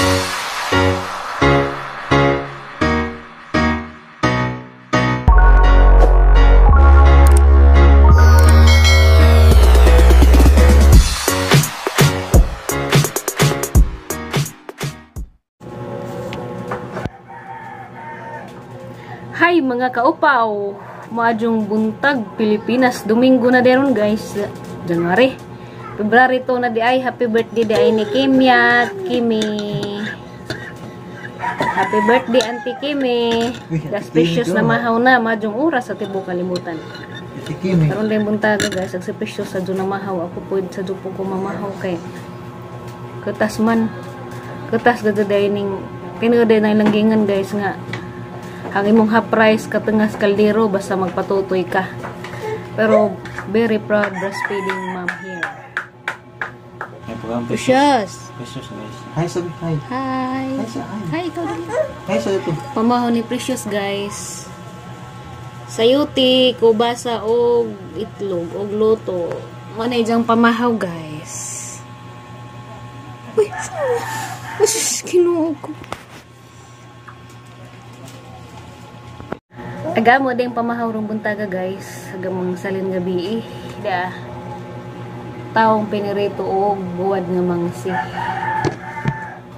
Hi mga kaupaw, maadjong buntag Pilipinas. Domingo na deron guys, January, February to na di ay. Happy birthday di ay ni Kimmy at Kimi. Happy birthday Auntie Kimi. Das precious na mahaw na, maadjong oras sa tibuok kalimutan. Karon din buntag guys, ag si Precious sa na mahaw. Ako po sa po ko mamahaw kay ketas man. Ketas gud day ning tinuod na ilang gingan guys nga ang imong half rice katungas kaldero basta magpatutoy ka. Pero very proud breastfeeding mom here. Precious. Precious guys. Hi sabi, hi. Hi. Hi sa, hi. Hi ikaw dali. Hi sa ito. Pamahaw ni Precious guys. Sayuti, kubasa og itlog og luto. Mo na ijang pamahaw guys. Uy, sus, Ginoo ko. Aga mo ding pamahaw rong buntaga guys. Aga mong salin gabi eh. Da. Taong pinirito og buwad nga mangsi.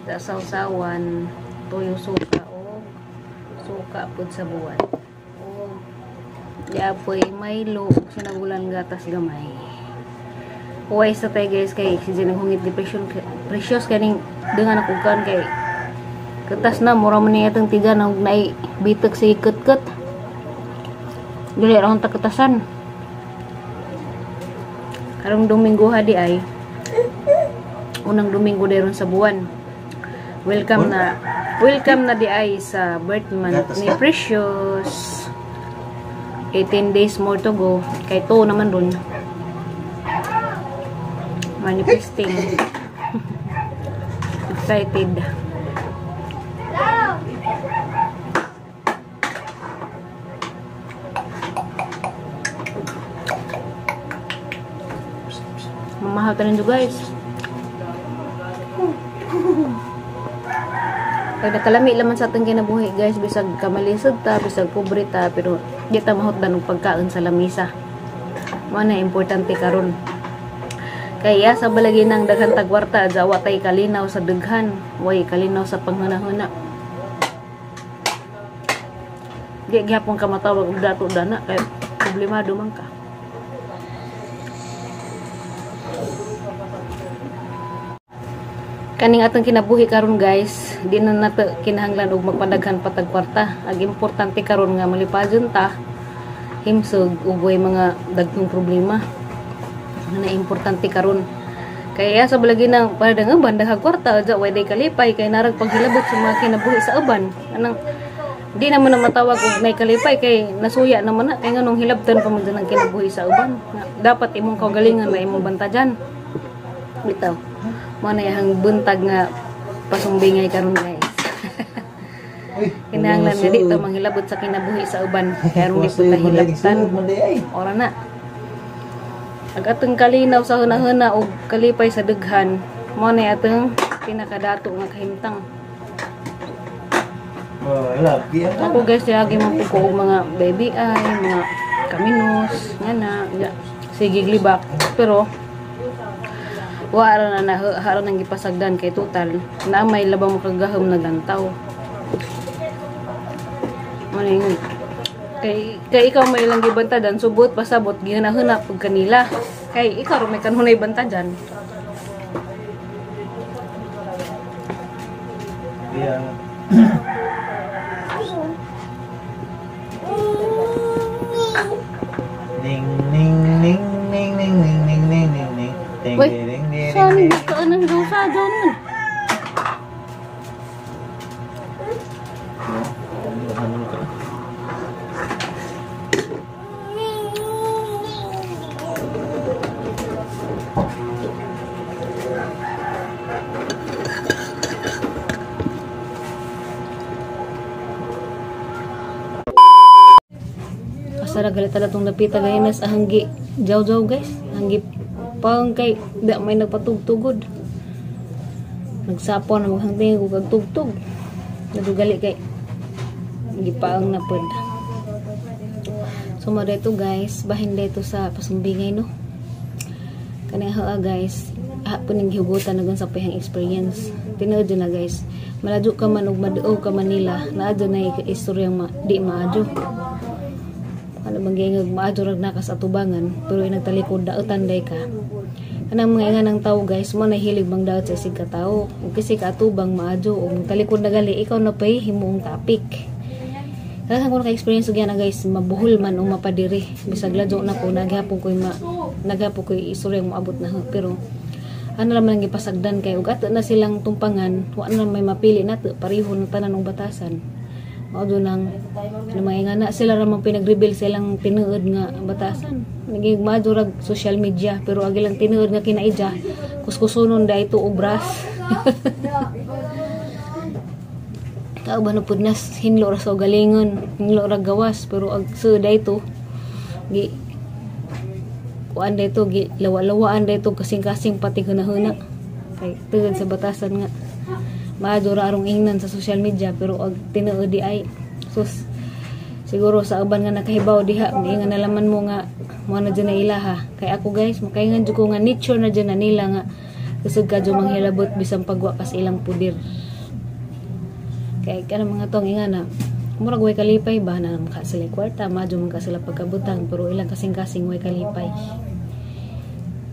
Da sawsawan tuyo suka og suka pud sa buwad. Og diapoy Milo og sinagulan gatas gamay. Uway sa tay guys kay si Jen hungit depression Precious kaning dengan ako kan kay ketas na mura man niya itong tiga na naay bitek sa iket-ket. Dili ra akong takatasan. Karong Domingo ha di ay. Unang Domingo deron sa buwan. Welcome na di ay sa birth month ni Precious. 18 days more to go. Kay to naman dun. Manifesting. Excited. Mamahal ta ninyo guys. Pag nakalami laman sa atong kinabuhi guys, bisag kamalisod ta, bisag pobre ta, pero di ta mahutdan og pagkaon sa lamisa. Mao na importante karon. Kaya sa balagi nang daghan tagwarta, adya tay kalinaw sa daghan, way kalinaw sa panghunahuna. Di gihapon ka matawag og dato dana kay problemado man ka. Kaning atong kinabuhi karon guys, di na nato kinahanglan og magpadaghan patag kwarta. Ang importante karon nga malipajon ta, himsog ug way mga dagkong problema. Na importante karon. Kaya sa balagi nang padang bandahag kwarta, adya way day kalipay kay narag paghilabot sa mga kinabuhi sa uban. Anang di naman na matawag og nay kalipay kay nasuya naman na kay nganong hilabtan pa man ang kinabuhi sa uban. Dapat imong kaugalingan na imong bantajan. Bitaw. Mo na yang buntag nga pasumbingay karon guys. Kinahanglan nga dito manghilabot sa kinabuhi sa uban. Karon di pud hilabtan. Ora na. Ag atong kalinaw sa hunahuna og kalipay sa dughan, mo na atong pinakadato nga kahimtang. Ako guys, lagi man pud ko og mga baby ay, mga kaminos, ngana, sige glibak, pero wala na haron ang gipasagdan kay total na may labang makagahom naglantaw. Maningon kay kay ikaw may ilang gibantadan subot pasabot gihanahuna pug kanila kay ikaw ra may kanunay bantadan. Yeah. Ning ning ning ning ning ning ning ning ning ning. Wait, saan gusto anong dosa doon? Asa ra galit tala tong napita gahinas ahanggi jaw-jaw guys, hanggi pang kay da may nagpatugtugod. Nagsapo na maghangting ko kag tugtog. Nadugali kay gipaang na pod. So mo dito guys, bahin dito sa pasumbingay no. Kani ha guys, ha po ning gihugutan nagun sa pahang experience. Tinuod na guys, maladyo ka man og maduog ka Manila, naa jud na istoryang di maadyo. Ano bang giingag maadyo rag nakas atubangan, pero inagtalikod daotan day ka. Kanang mga inga ng tao guys, mo nahilig bang daot sa isig ka tao. Ug kasi ka atubang maadyo ug talikod na gali ikaw na pay himuong topic. Kaya ko naka-experience og yan guys, mabuhol man o mapadiri. Bisag ladyo na ko, naghapon ko'y istoryang moabot na pero ano naman ang gipasagdan kay ug ato na silang tumpangan, wa na may mapili nato, pareho ng tanan og batasan. Mao do nang ano mga nga na sila ra man pinag-reveal sa ilang tinuod nga batasan. Naging maadyo rag social media pero ag ilang tinuod nga kinaidya kuskusunon da ito obras. Kauban na pud nas hinlo ra sa galingon, hinlo ra gawas pero ag sa da ito gi kuan da ito gi lawa-lawaan da ito kasing-kasing pati hunahuna kay tungod sa batasan nga maadyo ra arong ingnan sa social media pero ag tinuod di ay sus siguro sa uban nga nakahibaw diha miingan na laman mo nga mo na dyan na ilaha kay ako guys makaingan jud ko nga nature na dyan na nila nga kusog ka jud manghilabot bisan pagwa kas ilang pudir kay kanang mga tong ingana murag way kalipay ba na maka sila kwarta maadyo man ka sila pagkabutang pero ilang kasing-kasing way kalipay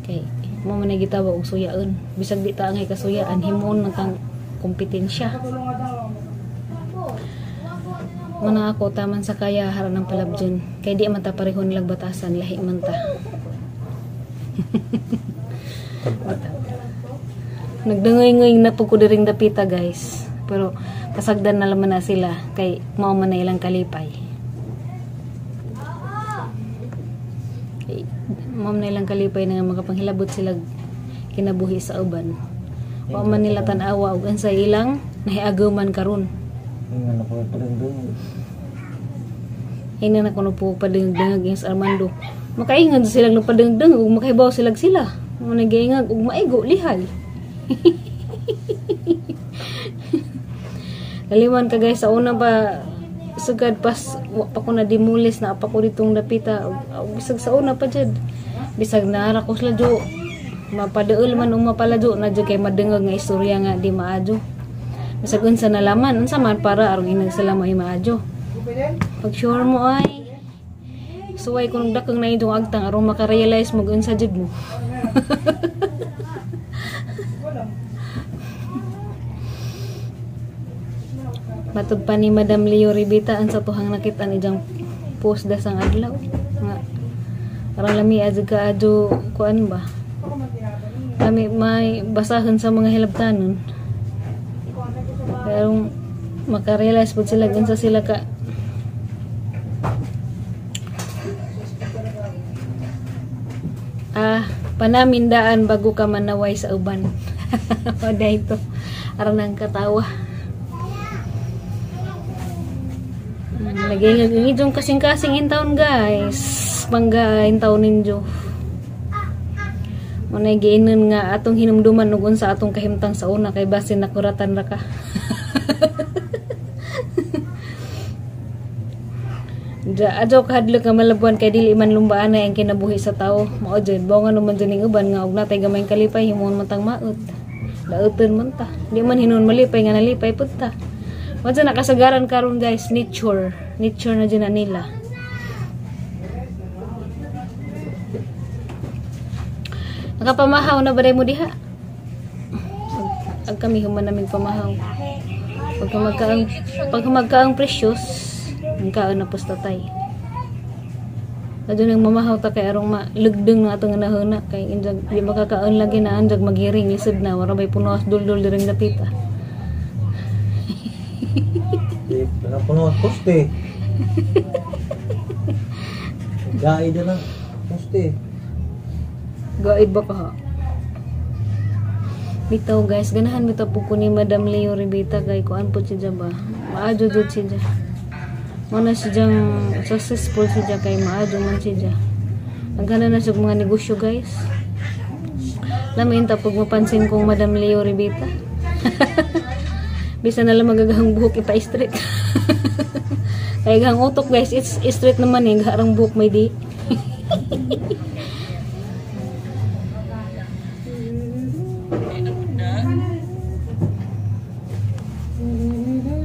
kay mo man gitawag og suyaon bisag di ta angay kasuyaan himuon man kang kompetensya. Muna ako taman sa kaya haran ng palabjon kay di man ta pareho nilang batasan lahi man ta. Nagdungay-ngay na po ko diring dapita guys pero pasagdan na laman na sila kay mao man na ilang kalipay. Kay mao man na ilang kalipay na nga makapanghilabot sila kinabuhi sa uban. Wa man nila tan-awa og unsa ilang nahiagaman karon. Ingan ako padungdung. Ingan ako po padungdung sa Armando. Makaingan silang nagpadungdung ug makahibaw sila sila. Mo nagaingag ug maigo lihal. Laliman ka guys sa una pa sugad pas wa pa ko na dimulis na pa ko ditong dapita ug bisag sa una pa jud. Bisag naara ko sila jo. Mapadeul man o mapaladyo na jud kay madungog nga istorya nga di maadyo. Bisag unsa nalaman, unsa man para aron inag sila may maadyo. Pag sure mo ay suway kunog dakong na idong agtang aron maka-realize mo unsa jud mo. Matod pa ni Madam Leo Ribita ang sa tuhang nakita ni jang post dasang adlaw nga aron lami adyo ka adyo kuan ba. Kami may basahan sa mga hilabtanon. Pero makarealize po sila unsa sila ka panamindaan bago ka manaway sa uban. Wala ito. Aron ang katawa. Nagingag yung kasing-kasing in town guys. Pangga in town ninyo. Munay giinon nga atong hinumduman ug unsa atong kahimtang sa una kay basin nakuratan ra ka. Ja adyo kahadlok nga malabuan kay dili man lumbaan na ang kinabuhi sa tawo. Mao jud bawo nga naman jud ning uban nga og natay gamayng kalipay himuon man tang maot. Dauton man ta. Di man hinuon malipay nga nalipay pud ta. Mao jud nakasagaran karon guys, nature. Nature na jud na nila. Nakapamahaw na ba mo diha? Ag kami human naming pamahaw. Pag magkaang precious, ang kaon na pustatay. Adto nang mamahaw ta kay arong malugdeng na atong nahuna kay injag di makakaon lagi na anjag magiring lisod na wala bay punos duldul diring dapita. Di na puno poste. Gaid na poste. Gaid ba ka ha? Bitaw guys, ganahan bitaw po ko ni Madam Leo Ribita kay kuan po siya ba? Maadyo jud siya. Muna siya successful siya kay maadyo man siya. Nagana na siya mga negosyo guys. Lamin ta pag mapansin kong Madam Leo Ribita. Bisa na lang magagahang buhok ipa-straight. Kaya gahang utok guys, it's straight naman eh. Gaharang buhok may di.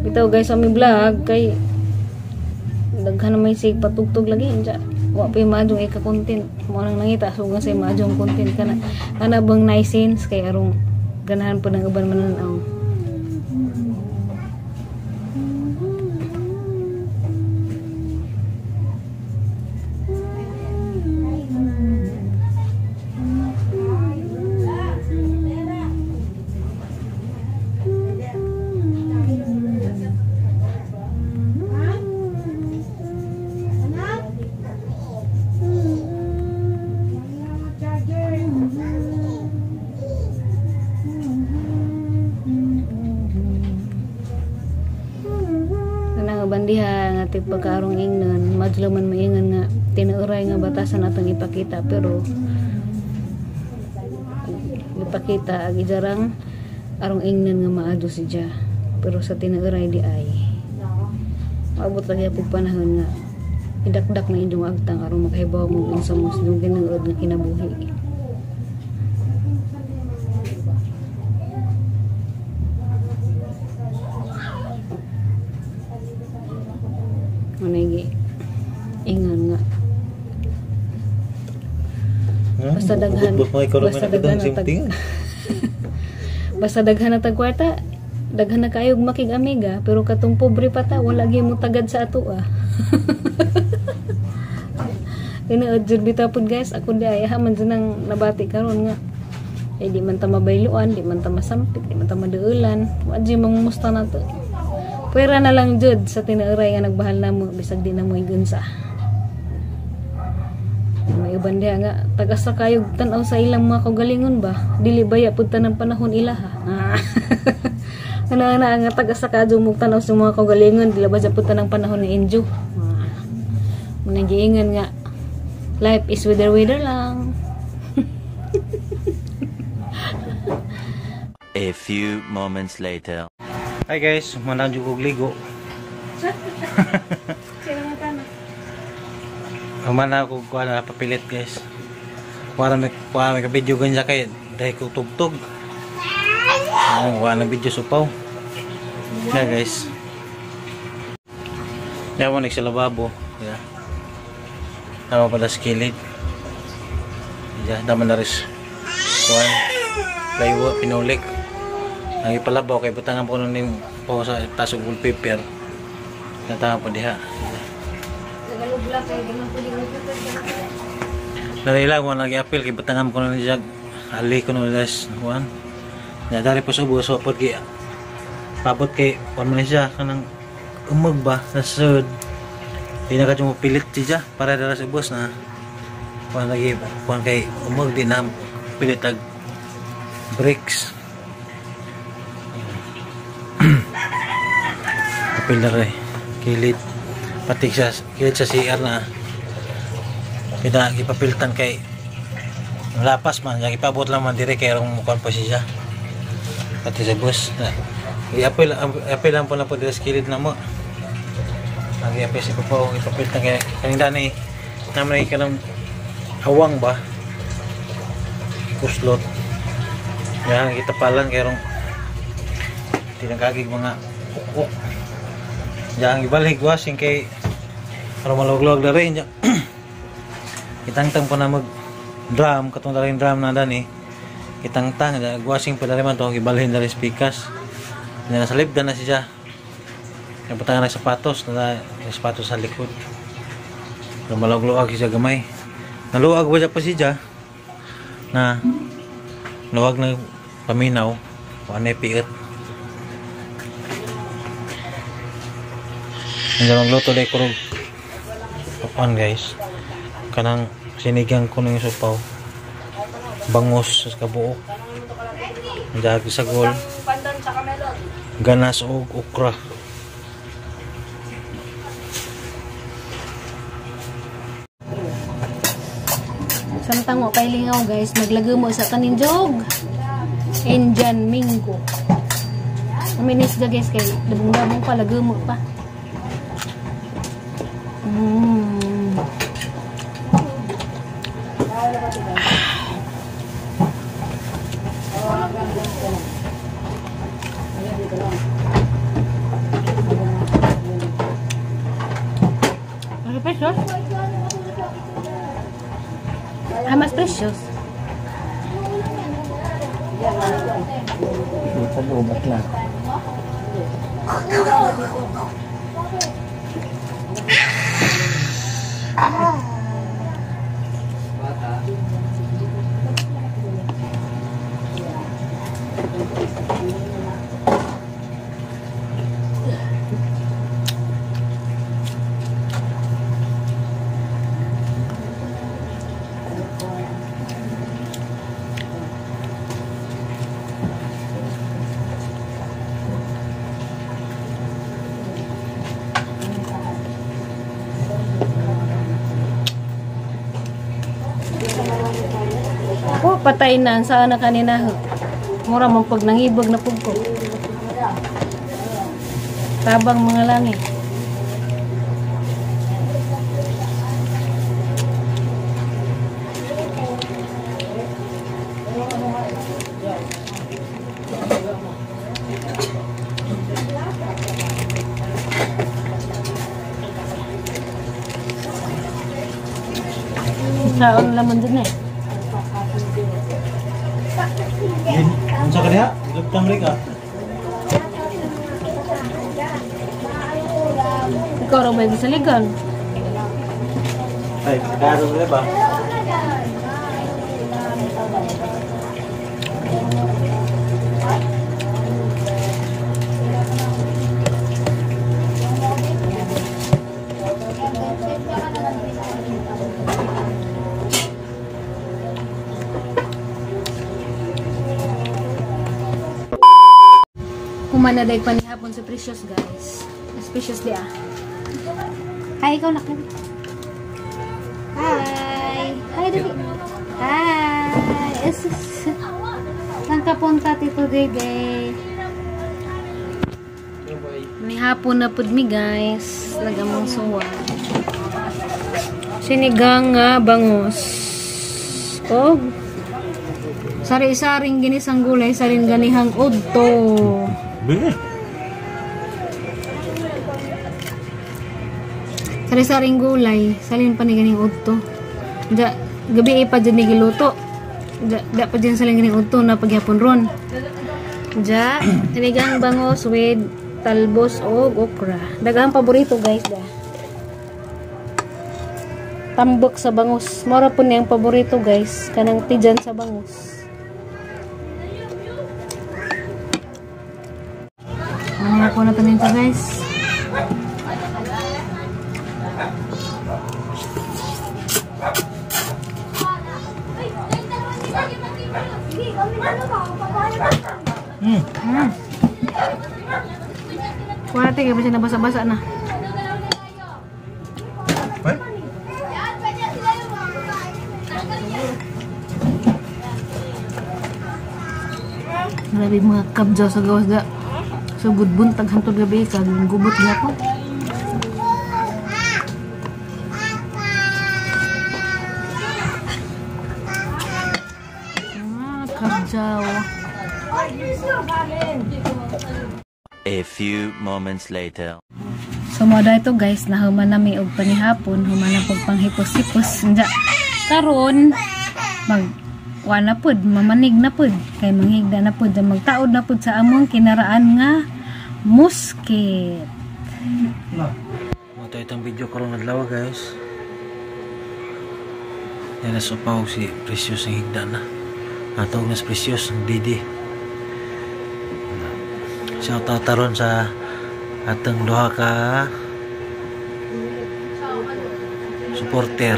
Bitaw guys sa aming vlog kay daghan na may sig patugtog lagi inja. Wa pa yung maadjong ika-content. Mo nang nangita sugan sa maadjong content kana kana bang nice scenes kay arong ganahan po ng uban mananaw. Bandiha nga tigpagkaarong ingnan madlo man maingan nga tinuoray nga batasan atong ipakita pero ipakita ag ijarang arong ingnan nga maadyo siya pero sa tinuoray di ay maabot lagi pug panahon nga idakdak na inyong agtang aron makahibaw mo unsa mo sa tinuod nga kinabuhi. Manigi ingan nga basta daghan basta daghan na tag kwarta daghan na kaayog makig-amiga pero katong pobre pa ta wala gyud mo tagad sa ato ah. Tinuod jud bitaw pud guys ako di ay man jud nang nabati karon nga eh di man ta mabayloan, di man ta masampit, di man ta madeulan, wa jud mangumusta nato. Pwera na lang jud sa tinuoray nga nagbahal na mo bisag di na mo igunsa. May uban diha nga taga sa kayog tan-aw sa ilang mga kaugalingon ba dili baya pud tanang panahon ilaha. Ana na nga taga sa kadyo mo tan-aw sa mga kaugalingon dili ba pud tanang panahon ni Injo. Munang giingon nga life is weather weather lang. A few moments later. Hi guys, manang jud kog ligo. Humana ko kuha na papilit guys. Para may ka-video ganyan kay dahil ko tugtog. Wala na video supaw. Yeah guys. Yeah, mo sa lababo. Yeah. Tama pala sa kilid. Yeah, dama na rin. Kuhan. Laywa, pinulik. Ang ipalabaw kay butangan po nun po sa taas og wallpaper. Natama po diha. Narila ko nag-appeal kay butangan ko nun siya. Ali ko nun guys. Kuhan. Dari po sa ubos, so pod kay pabot kay kuan man siya kanang umag ba nasud. Di na kadyo mo pilit siya para dara sa ubos na kuan lagi kuan kay umag di na pilit ag bricks. Apil na rin kilid pati sa kilid sa CR na kita ipapiltan kay lapas man ipabot lang man dire kay rong mukuan pa siya pati sa bus. I-apil lang po na po dito sa kilid na mo. Nag-i-apil si Papaw, ipapiltan kay kaning dani naman ay kanang hawang ba kuslot yan itapalan kay rong tinagagig mga ukok yan ibalhig wasing kay aron maluwag-luwag na rin. Itangtang po na mag drum katong daring drum na dani itangtang gwasing pa rin man to ibalhin na rin speakers na nasa libdan na siya yung patangan ng sapatos na sapatos sa likod maluwag-luwag siya gamay naluwag ba siya pa siya na luwag na paminaw o anay piit. Nandiyan magluto dahil kurog papan guys kanang sinigang ko ng supaw bangus sa kabuok nandiyan sagol ganas og okra. Samtang wa pay lingaw guys, maglagay mo sa kaninjog Indian Mingo. Uminis na guys kay labong-labong pa, lagamo pa. Ano precious? Ah, mas precious. Pag-ubat lang. Oh, patay na. Saan na kanina? Mura mong pag nangibag na pugko. Tabang mga langit. Saan laman dun eh? Unsa ka diha? Luptang rin ka. Ikaw raw ba sa ligan? Ay, karo rin ba? Kumanaday pa ni hapon si Precious, guys. Mas Precious di ah. Hi, ikaw na. Hi. Hi, dali. Hi. Saan ka punta, Tito Dede? Ni hapon na pud mi, guys. Nagamang suwa. Sinigang nga bangus. Og sari-saring ginisang gulay, saring ganihang udto. Sari-saring gulay, salin pa ni ganing udto. Da, gabi pa dyan ni giluto. Da, da pa dyan salin ganing udto na pagyapon ron. Ja, sinigang bangos with talbos og okra. Daghang paborito guys da. Tambok sa bangus. Mora po niyang paborito guys, kanang tijan sa bangus. Ano po natin ito guys? Kuha natin kaya siya nabasa-basa na. Grabe mga kabjaw sa gawas da. So budbuntag hantod gabi kag gubot gyapon. Ah, kabjaw. A few moments later. So mo da ito guys, nahuman nami og panihapon, human na pag panghipos-hipos. Karon mag wa na pud, mamanig na pud, kay manghigda na pud, magtaod na pud sa among kinaraan nga musket. Mo to itong video karon adlaw guys. Yan sa paw si Precious ang higda na. Atog na si Precious ang Didi. Shout out taron sa atong duha ka supporter.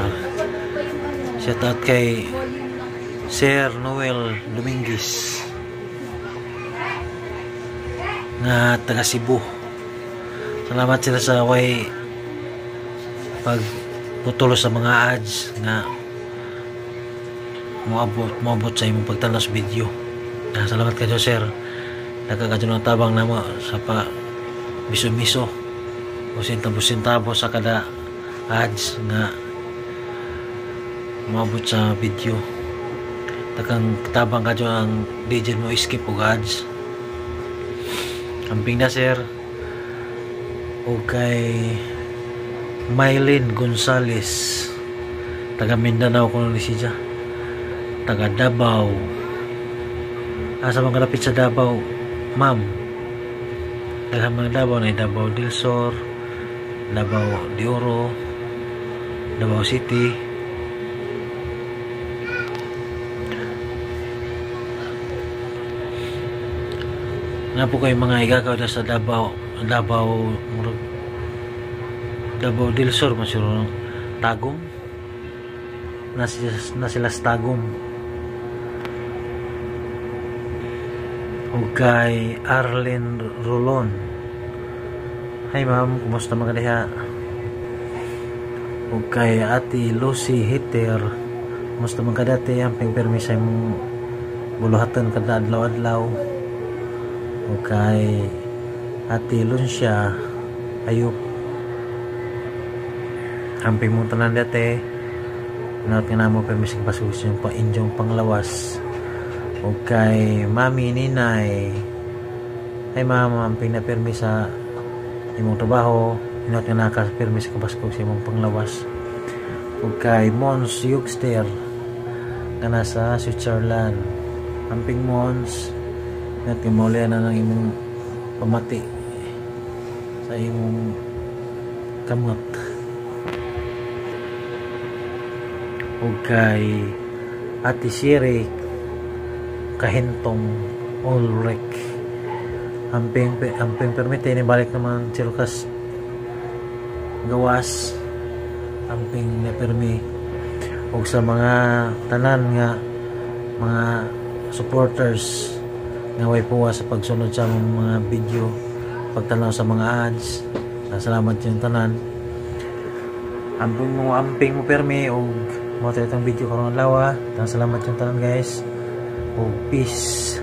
Shout out kay Sir Noel Dominguez nga taga Cebu. Salamat sila sa way pagputulo sa mga ads nga moabot sa imong pagtan-aw sa video. Salamat kayo sir. Nagkakadyo ng tabang namo sa pa miso-miso o sentabo-sentabo sa kada ads nga maabot sa video. Takang tabang kadyo ang DJ mo skip og ads. Amping na sir. O kay Mylene Gonzales, taga Mindanao kuno ni siya, taga Davao. Asa man kalapit sa Davao, ma'am? Daghan mga Davao na Davao del Sur, Davao de Oro, Davao City. Na po kayo mga igagaw na sa Davao, Davao, Davao del Sur, masyuro Tagum. Na sila sa Tagum. O kay Arlene Rolon. Hi ma'am, kumusta mga diha? O kay Ate Lucy Hitter, kumusta mga kadati? Ang pingpermi sa imong buluhatan kada adlaw-adlaw. O kay Ate Luncia Ayup, amping mong tanan dati. Naot nga namo permisig basus yung pa inyong panglawas. O kay Mami Ninay, hi ma'am, amping na permi sa imong trabaho. Inaot nga naka-permi sa kabaskog sa imong panglawas. O kay Mons Yugster nga nasa Switzerland, amping Mons, inaot nga maulian na ng imong pamati sa imong kamot. O kay Ate Siri Kahintong Ulrich, amping permite ni balik naman si Lucas gawas, amping na permi. Og sa mga tanan nga mga supporters nga way puwa sa pagsunod sa mga video, pagtanaw sa mga ads, salamat yung tanan. Amping mo permi og mo itong video karong adlaw. Salamat yung tanan guys. Og peace.